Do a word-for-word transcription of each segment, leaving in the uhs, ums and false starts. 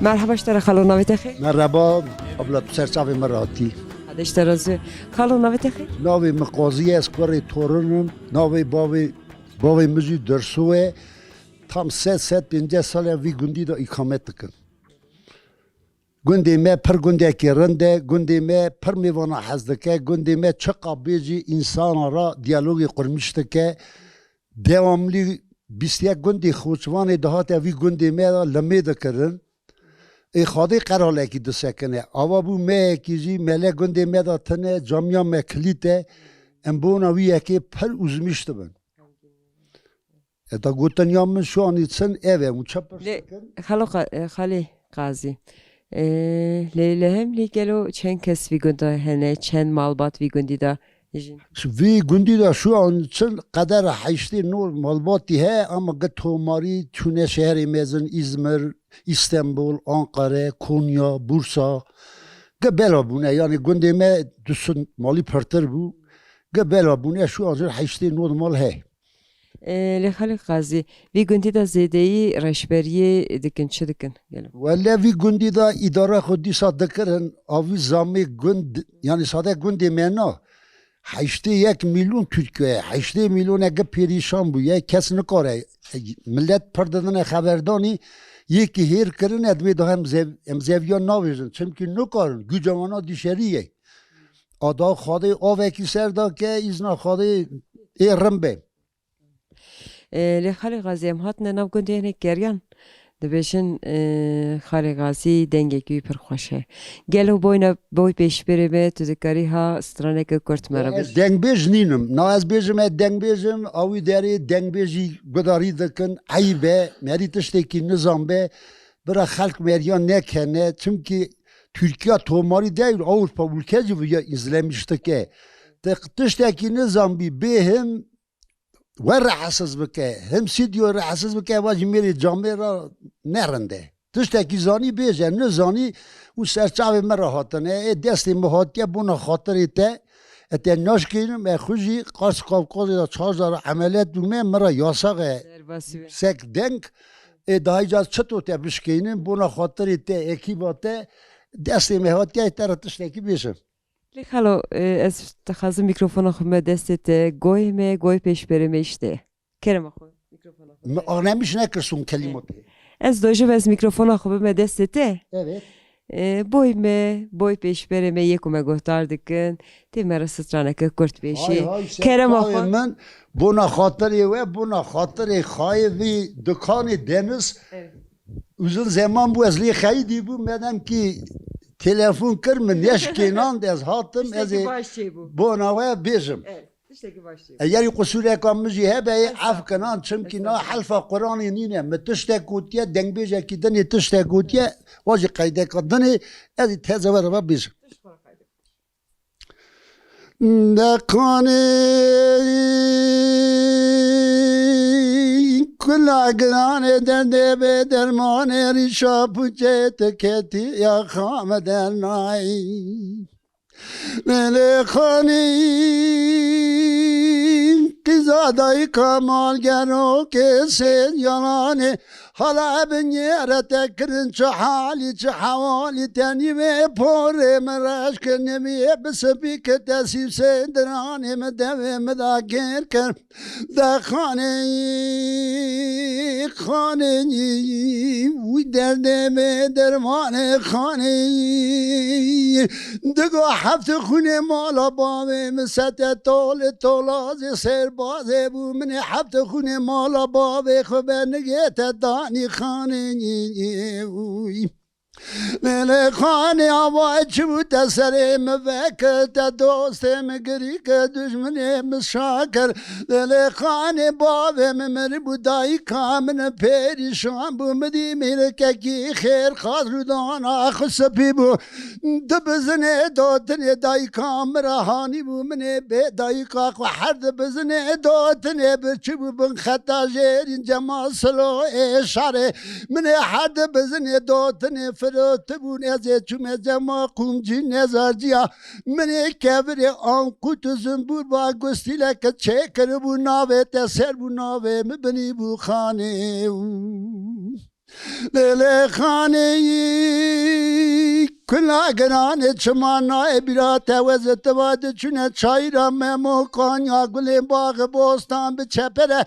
Merheba ji te re xalo, navê te xêr? Merheba, abla, tu ser çavê me re hatî. Xwedê ji te razî. Xalo, navê te xêr? Navê min Qazî ye, ez kurê Torin im. Navê bavê, bavê min jî Derso ye. Tam sed, sed pêncî sal e vî gundî de îkamet dikin. Gundê me pir gundekî rind e, gundê me pir mêvana hez dike, gundê me çiqa bêjî însana re diyalogê qurmîş dike. Dewamlî bîst yek gundê Xoçvanê dihate vî gundê me de limê dikirin. Ê Xwedê qeralekî disekine. Ava bû meyekî jî mele gundê me de tine, camiya me kilît e. Em bona wî yekê pir ûzmîş dibin. E, da gotin ya min şu anî çin ev e, hûn çi pirs Lê dikin? Xalo Qa-, e, Xalê Qazî. E, lê li Hemlî gelo çend kes vî gunda hene, çend malbat vî gundî de jîn? Vî gundî de şu an çi qeder heştê nod malbatî heye, ama gi tomarî çûne şeherê mezin, Îzmir, Îstanbul, Ankara, Konya, Bursa. Gi bela bûne, yanî gundê me du sed malî pirtir bû. Gi bela bûne şu an jî heştê nod mal heye. E, lê Xalê Qazî, vî gundî de zêdeyî reşberiyê dikin, çi dikin gelo? Wele vî gundî de îdara xwe dîsa dikirin, a vî zamê gund, yanî sade gundê me na. Heştê yek milyon Tirkiye, heştê milyon e gi perîşan bûye, kes nikare. Millet pir didine xeberdanî, yekî hêr kirine, divê daha em zev-, em zeviya navêjin. Çimkî nikarin, güca wana dişerî ye. A da Xwedê avekî ser da ke, îzna Xwedê ê rin be. E, lê Xalê Xazî, em hatine nav gundê hinek geriyan. Dibêjin, e, Xalê Xazî dengekî wî pir xweş e. Gelo boyna, boy pêşberê me, tu dikarî ha straneke kurt me re Ez bêjî? dengbêj nînim. Na ez bêjim, ez dengbêj im, a wî derê dengbêjî gudarî dikin, eyb e, merî tiştekî nizan be, bira xelk meriya nekene, çimkî Tirkiya tomarî değil, Avrupa ülke jî viya izlemiş dike. Te tiştekî nizan bî, bêhim, we rehetsiz bike, him stûdyo rehetsiz bike, va jî mêrê camê re ne rind e. Tiştekî zanî bêje, nizanî û ser çavê me re hatine. Ê destê me hatiye bona xatirê te. E te naşkênim, e xwe jî Qars Kavkazê de çar car emeliyat bûme, me re yasax e. Derbasî be. Sek deng, ê dahî car çito te bişkênim, bona xatirê te, ekîba te, destê me hatiye, te re tiştekî bêjim. Lê xalo, e, ez dixwazim mîkrofona xwe bime destê te. Goyê me, goyê pêşberê me îşte. Kerema xwe, mîkrofona xwe. Mi anemiş nekir son kelîma te. Ez dojim ez mîkrofona xwe bime destê te. Evet. E, boy me, boy pêşberê me yê ku me guhdar dikin. Tê me re straneke kurt bêjî. Hay hay, Kerema xwe. Min, bona xatirê we, bona xatirê xayê vî dukanê Deniz. Evet. Uzun zeman bû ez lê xeyîdî bûm, medem kî telefon kir min, neşkênan de ez hatim, ez Tiştekî ê baş çêbû. bona we bêjim. Evet, tiştekî baş çêbû. Egerî qusûreka min jî hebe, ê Estağfurullah. ef kinan, çimkî na Estağfurullah. helfa Quranê nîne. Mi tiştek gotiye, dengbêjekî dinê tiştek gotiye, wa jî qeydeka dinê, ez ê teze we re ve bêjim. Tişt xwe re qeyde. Deqanê kula giranê derdê bê dermanê rîşa puçê tu ketî ya xame dernayî. Lê xanî qîza dayika malgerokê sêz yalanê. Hala binyê re te kirin çi halî, çi hewalî, te nîvê porê min reş kir, nîvê bi sipî kir, te sîv sêdiranê min devê min da kêr kir. De xanê, xanê, wî derdê me dermanê xanê. Digo hefte xûnê mala bavê min sete tolê tolazê serbazê bû. Minê hefte xûnê mala bavê xwe benigê te danî xanê. Lê lê xanê ava çi bû te serê min vekir, te dostê min girî kir, dijminê min şa kir. Lê lê xanê bavê min miribû, dayika min perîşan bû, min dî mêrikekî xêr xas rûdana xwe spî bû. Di bizinê dotinê dayika min re hanî bû, minê bê dayika xwe her di bizinê dotinê birçî bû bin xeta jêrîn cema silo ê şarê. Minê her di bizinê dotinê firotibûn, ez ê çûme cema qûmcî nezarciya. Minê kevirê anqût û zimbûr ba gustîleke çêkiribû, navê te ser bû, navê min binî bû xanê. Lêlê xanê yî kula giranê çima nayê bîra te wezê tiva diçûne çayîra Memo Qanya gulên baxê bostan bi çepere.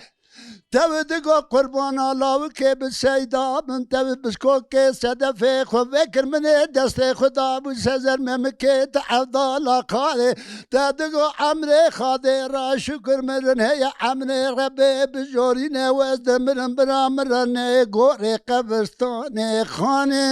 Tev digo qurbana lawikê bi seyda bin, tev bi şkokê sedefê xwe vekir min ê destê xwe dabû sezer memikê te evdala xalê. Te digo emrê xadê ra şukir mirin heye emrê Rebê bijorîne wez de mirin bira min re nê gorê qebristanê xanê.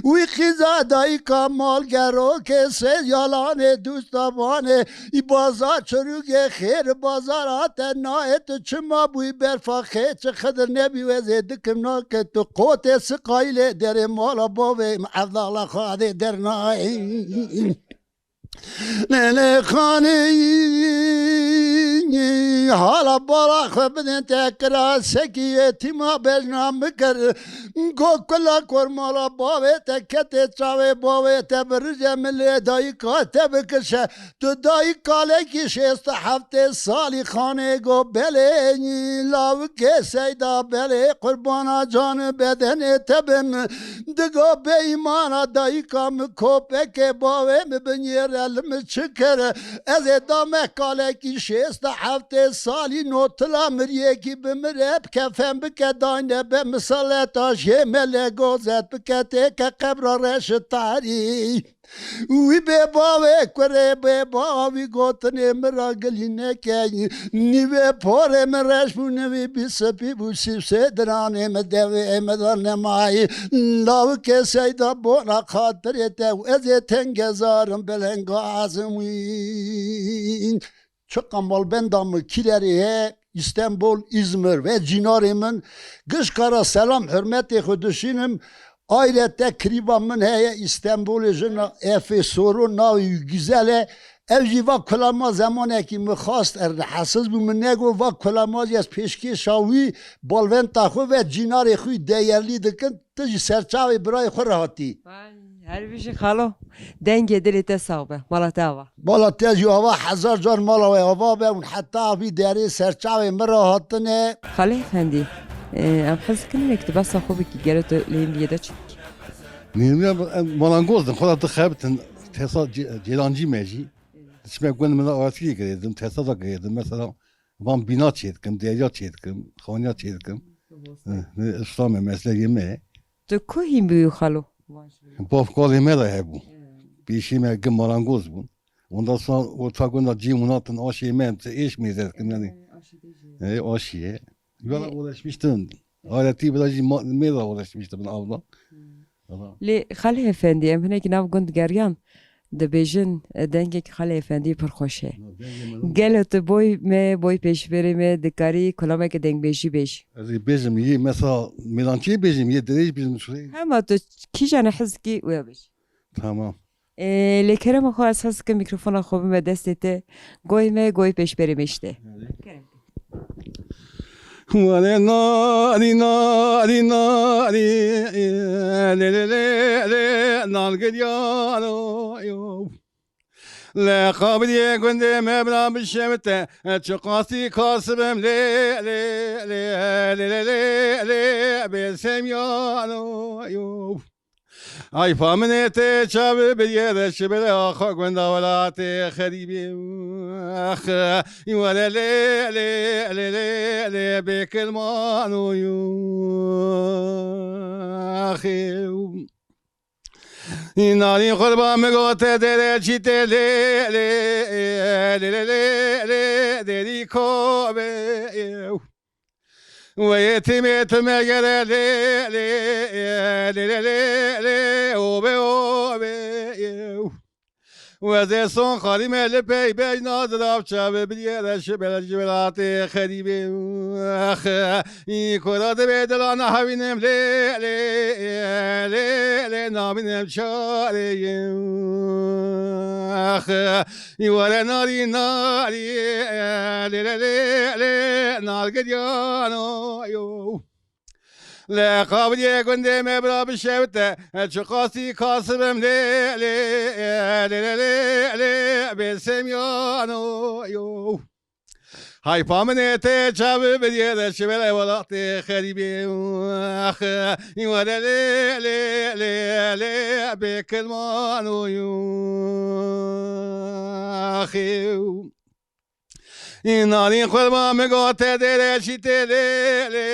Wî qîza dayika mal gerokê sê yalanê dûsta vanê. Î baza çirûgê xêr bazara te nayê tu çima bûyî berfa xê çi xidir nebî wezê dikim nake tu qotê siqayî lê derê mala bavê min evdala xadê dernayê. Lêlê xanê hala bala xwe bidin te kira sekî yetîma bejna bikir. Go kula kormala bavê te ketê çavê bavê te bi rije min lê dayika te bikişe. Tu dayik kalekî şêst û heftê salî xanê go belê, lawikê seyda belê, qurbana can û bedenê te bim. Digo bêîmana dayika min kopekê bavê min binyêre li min çi kir? Ez ê dame kalekî şêst û heftê salî notila miriyekî bimire, bi kefen bike dayne be misaleta jê mele gozet bike têke qebra reşit tarî. Wî bê bavê kurê bê bavî gotinê min ra gilî neke. Nîvê porê min reş bû, nivî bî sipî bû, sî sê diranê min devê min da nemayî. Lawikê seyda bona xatirê te û ez ê tengezarim belengazim wî. Çiqa malbenda min Kîlerê heye, Îstenbol, Îzmir ve cînarê min gişka ra selam hurmetê xwe dişînim. Ayrete kirîba min heye Îstenbolê jina Efê Soro navê wî Güzel e. Ev jî va kulama zemanekî min xwast erdihesiz bû min nego va kulama jî ez pêşkêşa wî balventa xwe ve cînarê xwe yî deyerlî dikin. Tu jî serçavê birayê xwe re hatî. Vay, her bijî xalo. Dengê dilê te sax be. Mala te ava. Mala te jî ava, hezar car mala we ava be. Hûn heta vî derê serçavê min re hatine. Xalê Efendî, e, em hez dikin hinek tu behsa xwe bikî, gelo tu li Hindiyê de çi dikî? Nî, em malangoz din, xwe de dixebitin, tesa cê-, cêlancî me jî. Diçime gund min de awatkî girêdim, tesa da girêdim. Mesela, van bîna çê dikim, derya çê dikim, xaniya çê dikim. Hı, hı, İslam e, meslekê me ye. Tu ku hîn bûyî xalo? Bav kalê me de hebû. Pêşî me gi marangoz bûn. Ondan sonra orta gunda cî û natin aşê me, em êş mêze dikim yani. He, aşî ye. Valla uğraşmıştım. Aleti biraz ma-, me de uğraşmıştım abla. Valla. Lê Xalê Efendî, em hinekî nav gund geriyan, dibêjin, e, dengekî Xalê Efendî pir xweş e. Gelo tu boy me, boy pêşberê me, dikarî kulameke dengbêjî bêjî? Ez ê bêjim, yê mesela mêlançiyê bêjim, yê dirêj bêjim, şurayê. Hema tu kîjanê hez dikî, wê bêjî. Tamam. Ê, lê kerema xwe ez hez dikim mîkrofona xwe bime destê te. Goyê me, goyê pêşberê me işte. Kerem. Wele narî, narî, narî, lê, lê, lê, lê, nalgiriyano, yo. Lê qabiliyê gundê me bira bişewite, çiqasî kasibim lê, lê, lê, lê, lê, lê, lê, bêsemiyano, yo. Ay faminê tê çavi bir yere şibele axa gunda welatê xerîbê. Ax, wele lê, lê, lê, lê, lê, bêkilman û yû. Axê. Narî xurba min gote dere çîtê lê, lê, lê, lê, lê, lê, derî kovê. Wê yetîmê tu me gere lê, lê, lê, lê, lê, lê, obe, obe, ew. Wezê son xalî me li pey bej nadir av çavê biliyê re ji bela, ji belatê xerîbê. Ax, î kora divê dila nahewînim lê, lê, lê, lê, nabînim çarê. Ax, Î were narî, narî, lê, lê, lê, lê, nargiriyano, yo. Lê qabiliyê gundê me bira bişewite, çiqasî kasibim lê, lê, lê, lê, lê, lê, bêsemiyano, yo. Hayfa min ê te çavi bidiyê de şibele welatê xerîbê. Ax, were lê, lê, lê, lê, bê kilman û yû. Axê. Narîn xurma min got te dêre şî tê lê, lê,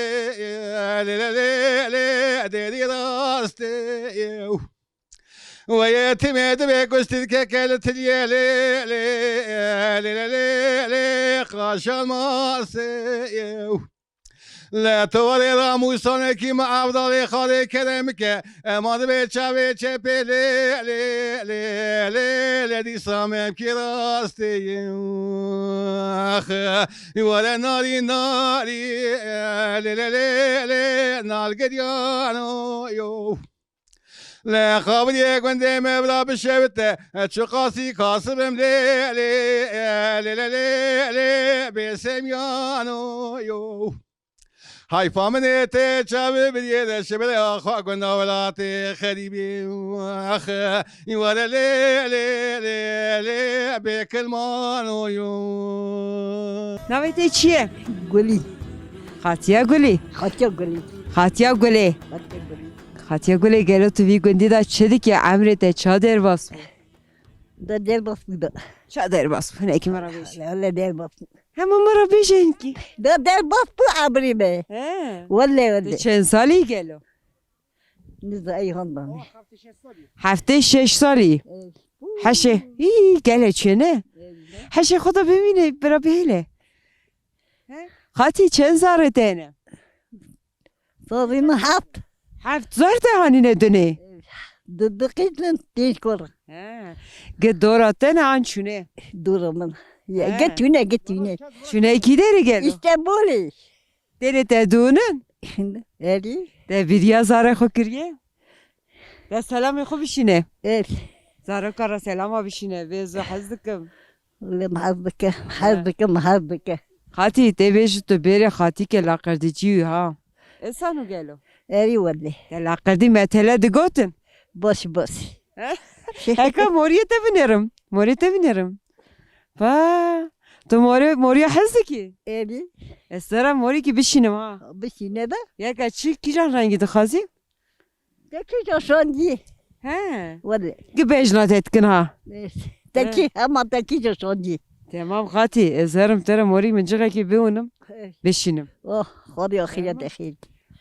lê, lê, lê, lê, dêrî rastê. Weye timê dibê kuştir keke li tiliyê lê, lê, lê, lê, lê, lê, qaşan masê. Le tovarê ramûsanekî me evdalê xalê kerem ke, ema dibê çavê çepê lê, lê, lê, lê, lê, dîsa me kî rastê ye. Ax, were narî, narî, lê, lê, lê, lê, nar giriyano yo. Li xaviriyê gundê me bila bişewite, çiqasî kasibim lê, lê, lê, lê, lê, lê, bêsemiyano yo. Hayfa min ê tê çavê biriyê de şibirê axa gunda welatê xerîbî. Ax, were lê, lê, lê, lê, bêkilmano yo. Navê te çi ye? Gulî. Xatiya Gulî. Xatiya Gulî. Xatiya Gulê. Xatiya Gulî. Xatiya Gulê, gelo tu vî gundî de çi dikî? Emrê te ça derbas bû? Da derbas bû da. Ça derbas bû? Hinekî min re bêjî. Hele derbas bû. Hema min re bêje hinkî. Da derbas bû emrê me. He. Wele wele. Tu çend salî gelo? Niza ey handan. Heftê şeş salî. Evet. Heşê. Hî, gele çêne. Evet. Heşê xwe da bimîne, bira bihêle. He? Xatî çend zarê te ne? Zarê min heft. Heft zar te hanîne dunê? Du, du qîz in, pênc kur. He. Gi dora te ne an çûne? Dora min. Ya, He. Gi tune, gi tune. Çûne kî derê gelo? İstanbul'ê. Derê te dûnin? Erî. Te biriya zarê xwe kiriye? Te selamê xwe bişîne. Evet. Zaroka re selama bişîne. Vê zo hez dikim. Lê min hez dike, hez dike, min hez dike. Xatî, tê bêjî tu bêrê xatî ke laqerdî çî wî ha. Esan û gelo. Erî wele. Te laqerdî metele digotin. Boş boş. He? Heka moriyê te binêrim. Moriyê te binêrim. Va, tu morê, moriya hez dikî? Erî. Ez sera morîkî bişînim ha. Bişîne de. Yeka çi kîjan rengî dixwazî? Te kîja şandî. He. Wele. Gi bejna te dikin ha. Te kî hema te kîja şandî. Temam Xatî, ez herim te re morî min cixekî biwînim, He. Bişînim. Oh, Xwedê axiriyetê xêr.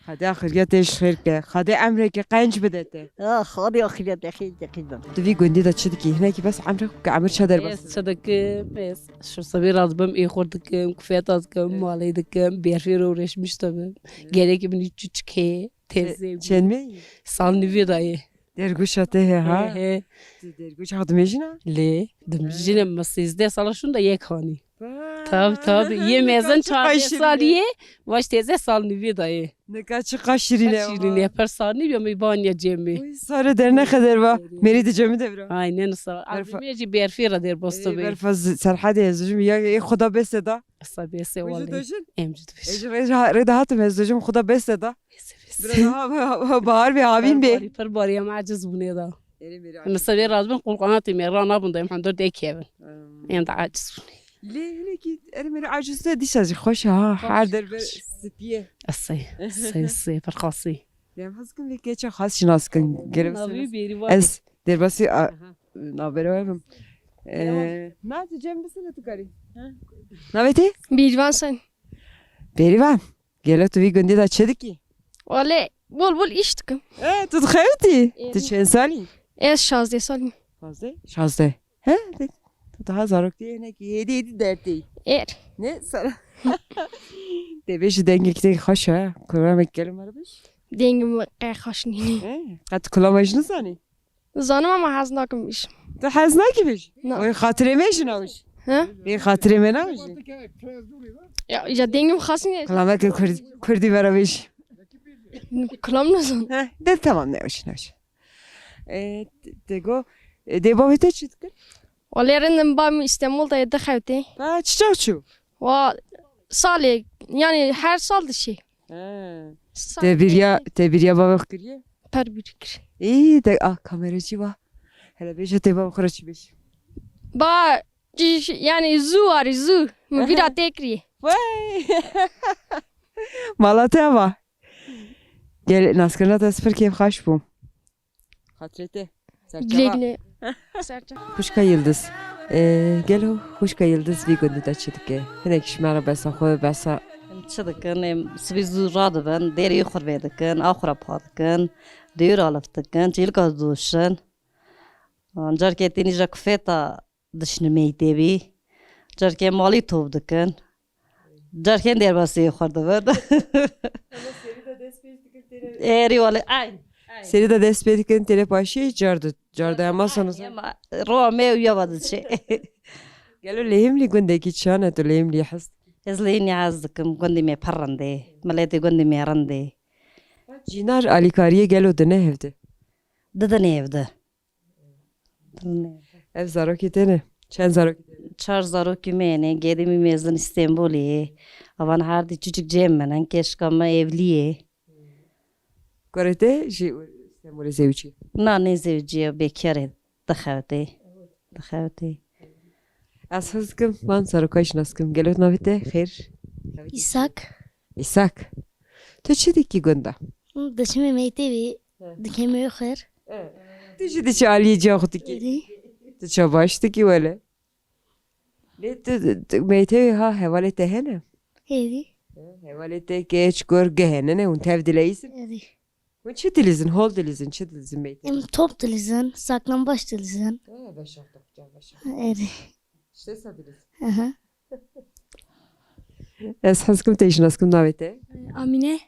Xwedê axiriyetê ji xêr ke. Xwedê emreke qenc bide te. Ah, Xwedê axiriyetê xêr ke qîzan. Tu vî gundî de çi dikî? Hinekî bes emrê xwe ke emir çader bas. Ez çi dikim? Ez şir sebê radibim, ê xwe dikim, kufeta dikim, malê dikim, berfê re û reşmiş dibim. Gelekî min çiçik heye. Teyze. Çend me yî? Sal nivî dayê. Dergûşa te he ha? He, he. Tu dergûş ha dimêjina? Lê, dimêjine me sêzdeh sala şûn da yek hanî. Vay. Tabi, tabi. Yê mezin çardeh salî ye, vaş teyze sal nivî dayê. Nika çi qaşirîne. Qaşirîne, per sal nivî ya me baniya cemê. Uy, sare derne xeder va. Mêrî di cemî de bira. Aynen sar. Berfa. Azimê jî berfê ra der bosto be. Berfa Serhadê ez jim ya, ê Xuda beste da. Esa bese wale. Em jî dibêjin. Em jî dibêjin. Ez jî rê, rê de hatim ez dibêjim Xuda beste da. Bese, bese. Biraz daha ba-, ba-, bahar ve havîn be. Pir barî, pir barî em aciz bûne da. Erê mêrî aciz. Em sibê razibin qulqanatê me ra nabin da em hundur de kevin. Hmm. Em de aciz bûne. Lê hinekî erê mêrî aciz de dîsa jî xweş ha. Her derbe sipiye. Esê, esê, esê, pir xasî. Em hez kim vê keçe xas şinas kin. Gerek Navî bêrî var. Ez derbasî a-, Aha. Navbera we bim. Ee, na tu cem bisine tu karî. Ha? Navê te? Bêrîvan sen. Bêrîvan. Gelo tu vî gundî de çi dikî? Wale, bol bol îş dikim. Ee, tu dixebitî? Ê, Tu çend salî? Ez şazdeh salî. Şazdeh? Şazdeh. He? De-, tu daha zaroktî hinekî hêdî hêdî dertî. Êr. Ne sara? Te bêjî dengek te xweş e. Programek gelo me re bêj. Dengê min qe xweş nîne. He? Qet kulama jî nizanî? Zanim ama hez nakim bêjim. Tu hez nakî bêjî? Na. Wê xatirê me jî nawij. He? Wê xatirê me nawij. Ya, ya dengim xas ne. Kilameke kurd-, kurdî vera bêjî. Kilam nizan. He, de tamam, ne hoş, ne hoş. E, te, te go, e, dê bavê te çi dikir? Wale rindim ba min Îstanbul de dixewtê. Ha, çi çax çû? Wa salê, yani her sal dişê. He. Te biriya, te biriya bavê xwe kiriye? Per bîr kir. Î, de, ah, kameracî va. Hele bêje te bavê xwe re çi bêj. Ba, çi, yani zû arî, zû. Min vîra tê kirî. Wey! Mala te ava. Gel, naskirina te ez pir kêfxweş bûm. Xatirê te. Serçava. Dilek ne. Serçava. Xwişka Yildiz. Ee, gelo xwişka Yildiz vî gundî de çi dike? Hinek ji me re behsa xwe, behsa. Em çi dikin? Em sibê zû radibin, derê xwe vê dikin, a xwe re pa dikin, dêwir alif dikin, çîlka didoşin. Carkê tênî je kufeta dişinê mektebî. Carkê malî top dikin. Carkê derbasî xwe dibin. Êrî wele, ay. Serî de dest pê dikin, têle paşî, car di, car de hema sonu. Hema roa me û yava diçe. Gelo Lêhimlî gundekî çan e, tu Lêhimlî hez dikî? Ez Lêhimlî hez dikim, gundê me pir rind e. Miletê gundê me rind e. Cînar alîkariyê gelo dine hevde? Didine hevde. Ev zarokê te ne? Çend zarokê te ne? Çar zarokê me ne. Gedê min mezin Îstanbulê ye. Avan herdî çûçik cem min in. Keşka me evlî ye. Kurê te jî Îstanbulê zewicî? Na, ne zewicî ye, bekar e. Dixewte. Dixewte. Ez hez dikim, van zaroka jî nas kim. Gelo navê te xêr? Îsak. Îsak. Tu çi dikî gunda? Diçime mektebê, dikeme xêr. Tu jî diçî aliyê ciya xwe dikî? Êdî. Tu ça baş dikî wele? Lê tu, tu mektebê ha hevalê te hene? Êdî. Hevalê te keç, kur, gi hene ne, hûn tev dileyîsin? Êdî. Hûn çi dilîzin? Hol dilîzin, çi dilîzin mektebê? Em top dilîzin, saklambaç dilîzin. Ha, veşartı, can veşartı. Êdî. İşte sen dilîzin. Aha. Ez hez kim te jî nas kim navê te? Amîne.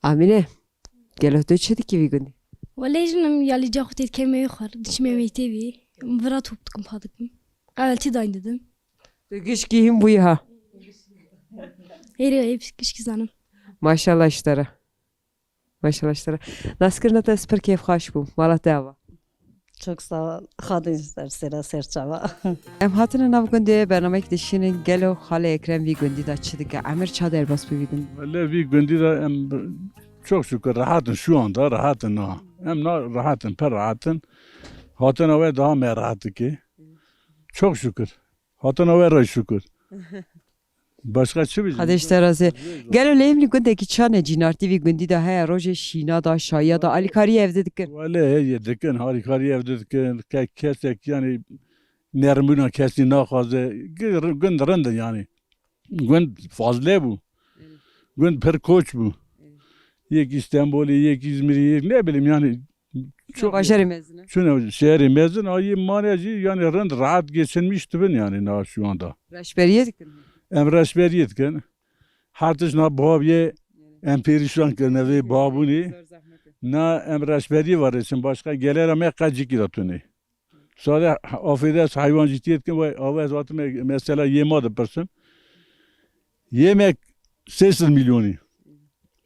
Amîne. Gelo tu çi dikî vî gundî? Wele jin em yalî ca xwe tê dikeme xwar, diçime mektebê. Em vira top dikim, pa dikim. Qeweltî dayn didim. Tu gişkî hîn bûyî ha. Êrê hep gişkî zanim. Maşallah ji te re. Maşallah ji te re. Naskirina te ez pir kêfxweş bûm. Mala te ava. Çok sağ ol. Xadin ser sera serçava. Em hatine nav gundê, bernameyek dişînin. Gelo Xalê Ekrem vî gundî de çi dike? Emir ça derbas bû vî gundî? Wele vî gundî de em çok şükür rahat in, şu anda rahat in ha. Em na rahat in, pir rahat in. Hatina we daha me rahat dike. Çok şükür. Hatina we re şükür. Başka çi bileyim? Xwedê ji te razî. Gelo Lêhimlî gundekî çan e, cînartî vî gundî de heye, rojê şîna da, şayiya da, alîkariyê evde dikin? Wele heye dikin, alîkariyê evde dikin. Ke-, kesek yani nermbûna kesî naxwaze. Gi-, gund rind in yani. Gund fazle bû. Gund pir koç bû. Yek Îstanbulê, yek Îzmirê, yek ne bileyim yani. Çok bajarê mezin e. Çune şehrê mezin, ayê mane jî yani rind rahat geçinmiş dibin yani na şu anda. Reşberiyê dikin. Em reşberiyê dikin. Her tişt na babiyê em perîşan kirine vê babûnê. Zor zehmet e. Na em reşberiyê varêsin başka gelera me qecikî de tune. Sade afêde ez heywan jî tê dikin, vay, ava ez hatime mesela yê ma dipirsim. Yemek sê sed milyonî.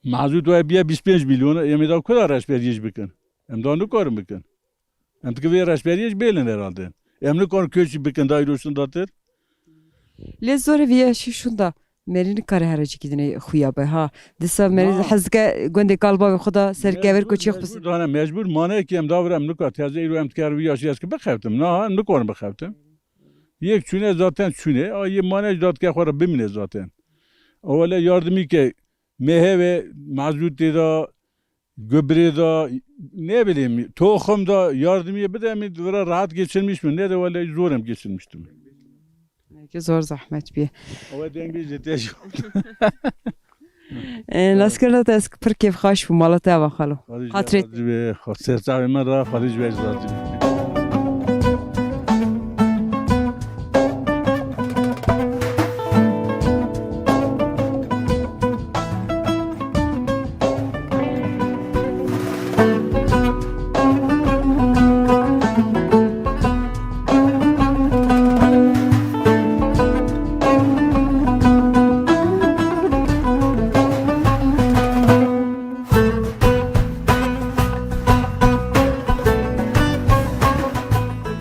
Mazût wê biye bîst pênc milyona, em ê da ku da reşberiyê jî bikin? Em da nikarin bikin. Em dikin vê reşberiyê jî bêlin herhalde. Em nikarin köçî bikin da îro şindatir. Lê zorê vî yaşî şûnda merî nikare here cîkî dinê xuya be ha. Disa merî hez dike gundê kal bavê xwe da ser kevir koçî xwe bisîne. Mecbûr dane, mecbûr mane ki em davir em nikar. Teze îro em diker vî yaşî ez ki bixebtim. Na, em nikarin bixebtim. Yek çûne zaten çûne. A yê mane jî da dike xwe re bimîne zaten. Ewele yardimî ke meheve, mazûtê da, gübre da, ne bileyim, toxum da yardımı bide mi vira rahat geçirmiş mi? Ne de vallahi zor em geçirmiştim. Belki zor zahmet bir. Ama dengê jî te jî. E, naskirina te ez pir kêfxweş bûm, mala te ava xalo. Xatirê. Xatirê me ra, Xalî ji we razî be.